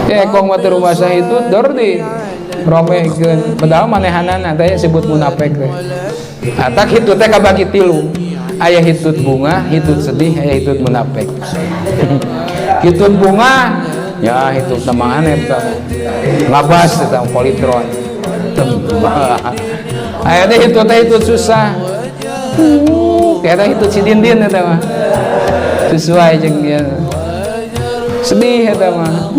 Ya kong mah teu rumasa hitut dor di romekeun, padahal manehanana teh sebut munafik teh. Atak hitut teh kabagi tilu. Aya hitut bungah, hitut sedih, aya hitut munafik. Hitut bungah ya hitut nama aneh eta. Ngabas eta politron. Aya teh hitut teh hitut susah. Kayaknya hitut si Dindin eta mah. Sesuai jeung ya. Sedih eta mah.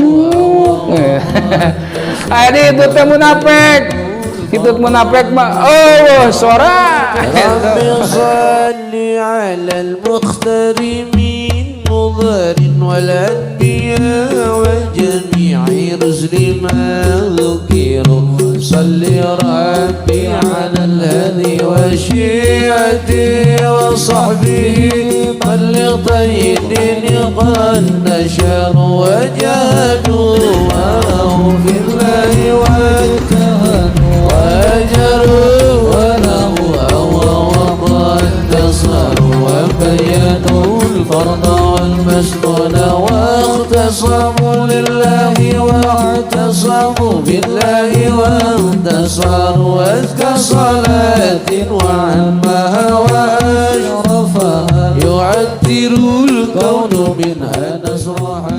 Aya teh hitut teh munafik. Hitut munafik mah oh sora. رب صل على المختار من مضر والأنبياء وجميع رسل ما ذكروا. صل ربي على الهدي وشيعته وصحبه من لطي الدين قد نشروا وجاهدوا وله في الله واجتهدوا وأجروا وله وانتصروا وبينوا الفرض والمسنون واختصموا لله واعتصموا بالله وانتصروا. وازكى صلاة وعمها وأشرفها يعطر الكون منها نصرها.